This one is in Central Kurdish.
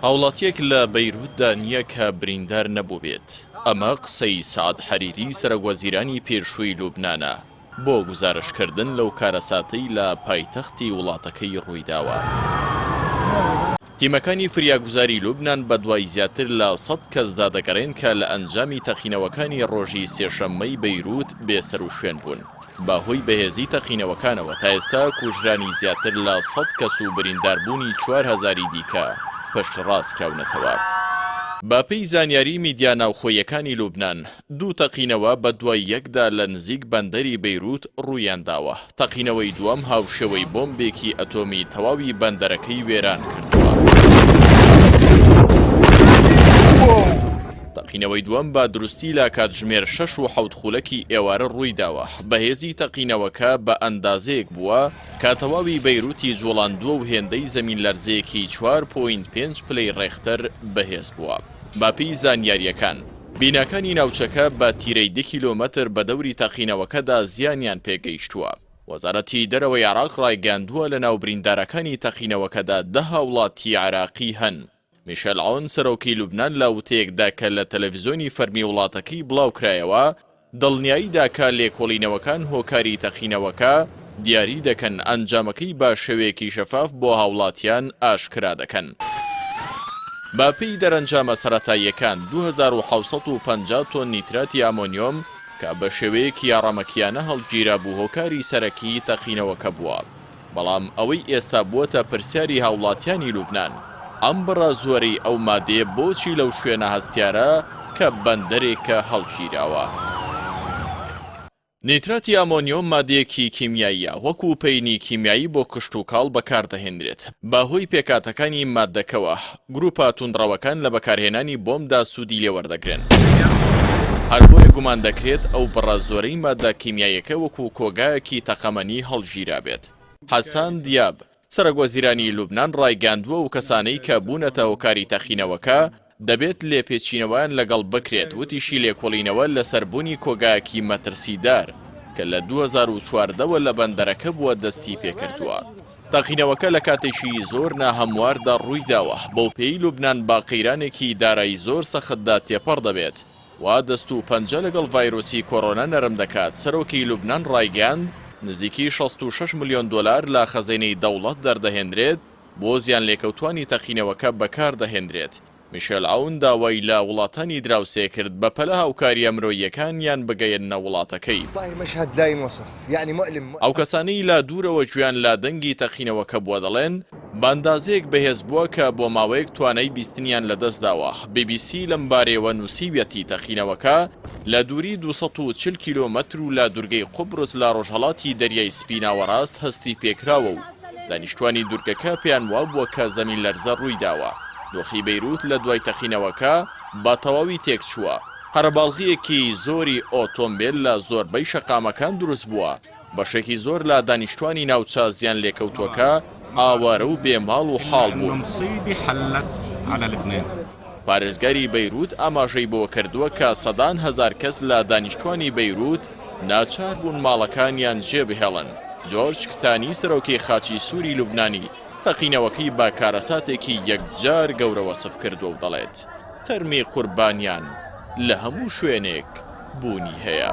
هاوڵاتییەک لە بەیروتدا نییە کە بریندار نەبووبێت، ئەمە قسەی سەعد حەریری سەرۆکوەزیرانی پێشووی لوبنانە بۆ گوزارشتکردن لەو کارەساتەی لە پایتەختی وڵاتەکەی ڕوویداوە. تیمەکانی فریاگوزاری لوبنان بەدوای زیاتر لە سەد کەسدا دەگەڕێن کە لە ئەنجامی تەقینەوەکانی ڕۆژی سێشەممەی بەیروت بێسەروشوێن بوون. بە هۆی بەهێزی تەقینەوەکانەوە تا ئێستا کوژرانی زیاتر لە سەد کەس و برینداربوونی چوار هەزاری دیکە پشتڕاست کراونەتەوە. بە پێی زانیاری میدیا ناوخۆییەکانی لوبنان، دوو تەقینەوە بە دوای یەکدا لە نزیک بەندەری بەیروت ڕوویانداوە، تەقینەوەی دووەم هاوشێوەی بۆمبێکی ئەتۆمی تەواوی بەندەرەکەی وێران کردووە. تەقینەوەی دووەم بە دروستی لە کاتژمێر شەش و حەوت خولەکی ئێوارە ڕوویداوە، بەهێزی تەقینەوەکە بە ئەندازەیەک بووە کە تەواوی بەیروتی جوڵاندووە و هێندەی زەمینلەرزەیەکی چوار point پێنج پلەی ڕێختەر بەهێز بووە. بەپێی زانیارییەکان، بیناکانی ناوچەکە بە تیرەی دە کیلۆمەتر بە دەوری تەقینەوەکەدا زیانیان پێگەیشتووە. وەزارەتی دەرەوەی عێراق ڕایگەیاندووە، لەناو بریندارەکانی تەقینەوەکەدا دە هاوڵاتیی عێراقی هەن. میشێل عۆن سەرۆکی لوبنان لە وتەیەکدا کە لە تەلەفزیۆنی فەرمی وڵاتەکەی بڵاوکرایەوە، دڵنیایی دا کە لێکۆڵینەوەکان هۆکاری تەقینەوەکە دیاری دەکەن، ئەنجامەکەی بە شێوەیەکی شەفاف بۆ هاوڵاتیان ئاشکرا دەکەن. بە پێی دەرەنجامە سەرەتاییەکان، 2750 تۆن نیتراتی ئامۆنیۆم کە بە شێوەیەکی هەڕەمەکییانە هەڵگیرابوو هۆکاری سەرەکیی تەقینەوەکە بووە. بەڵام ئەوەی ئێستا بووەتە پرسیاری هاوڵاتیانی لوبنان، ئەم بڕە زۆرەی ئەو مادەیە بۆچی لەو شوێنە هەستیارە کە بەندەرێکە هەڵگیراوە؟ نیتراتی ئامۆنیۆم مادەیەکی کیمیاییە، وەکو پەینی کیمیایی بۆ کشتوکاڵ بەکاردەهێنرێت، بەهۆی پێکهاتەکانی ماددەکەوە، گروپە توندڕەوەکان لە بەکارهێنانی بۆمبدا سوودی لێوەردەگرن. هەر بۆیە گومان دەکرێت ئەو بڕە زۆرەی ماددە کیمیاییەکە وەکو کۆگایەکی تەقەمەنی هەڵگیرابێت. حەسان دیاب، سەرۆکوەزیرانی لوبنان ڕایگەیاندووە ئەو کەسانەی کە بوونەتە هۆکاری تەقینەوەکە، دەبێت لێپێچینەوەیان لەگەڵ بکرێت، وتیشی لێکۆڵینەوە لەسەر بوونی کۆگایەکی مەترسیدار کە لە 2014 وە لە بەندەرەکە بووە دەستیپێکردووە. تەقینەوەکە لە کاتێکی زۆر ناهەمواردا ڕوویداوە، بەوپێیەی لوبنان بە قەیرانێکی دارایی زۆر سەختدا تێپەڕ دەبێت و دەست و پەنجە لەگەڵ ڤایرۆسی کۆرۆنا نەرم دەکات، سەرۆکی لوبنان ڕایگەیاند، نزیکی 66 ملیۆن دۆلار لە خەزێنەی دەوڵەت دەردەهێنرێت بۆ زیانلێکەوتوانی تەقینەوەکە بەکاردەهێنرێت. میشێل عەون داوای لە وڵاتانی دراوسێ کرد بەپەلە هاوکارییە مرۆییەکانیان بگەیەننە وڵاتەکەی. ئەو کەسانەی لە دوورەوە گوێیان لە دەنگی تەقینەوەکە بووە دەڵێن، بە ئەندازەیەک بەهێز بووە کە بۆ ماوەیەک توانای بیستنیان لەدەستداوە. بی بی سی لەم بارەیەوە نووسیویەتی تەقینەوەکە لە دووری 240 کیلۆمەتر و لە دورگەی قوبرس لە ڕۆژهەڵاتی دەریای سپی ناوەڕاست هەستی پێکراوە و دانیشتوانی دورگەکە پێیان وابووە کە زەمینلەرزە ڕوویداوە. دۆخی بەیروت لە دوای تەقینەوەکە بە تەواوی تێکچووە. قەرەباڵغییەکی زۆری ئۆتۆمبێل لە زۆربەی شەقامەکان دروستبووە. بەشێکی زۆر لە دانیشتوانی ناوچە زیانلێکەوتووەکە ئاوارە و بێ ماڵ و حاڵ بوون. پارێزگاری بەیروت ئاماژەی بەوە کردووە کە سەدان هەزار کەس لە دانیشتوانی بەیروت ناچار بوون ماڵەکانیان جێبهێڵن. جۆرج کتانی سەرۆکی خاچی سووری لوبنانی تەقینەوەکەی بە کارەساتێکی یەکجار گەورە وەسف کردووە و دەڵێت، تەرمی قوربانیان لە هەموو شوێنێک بوونی هەیە.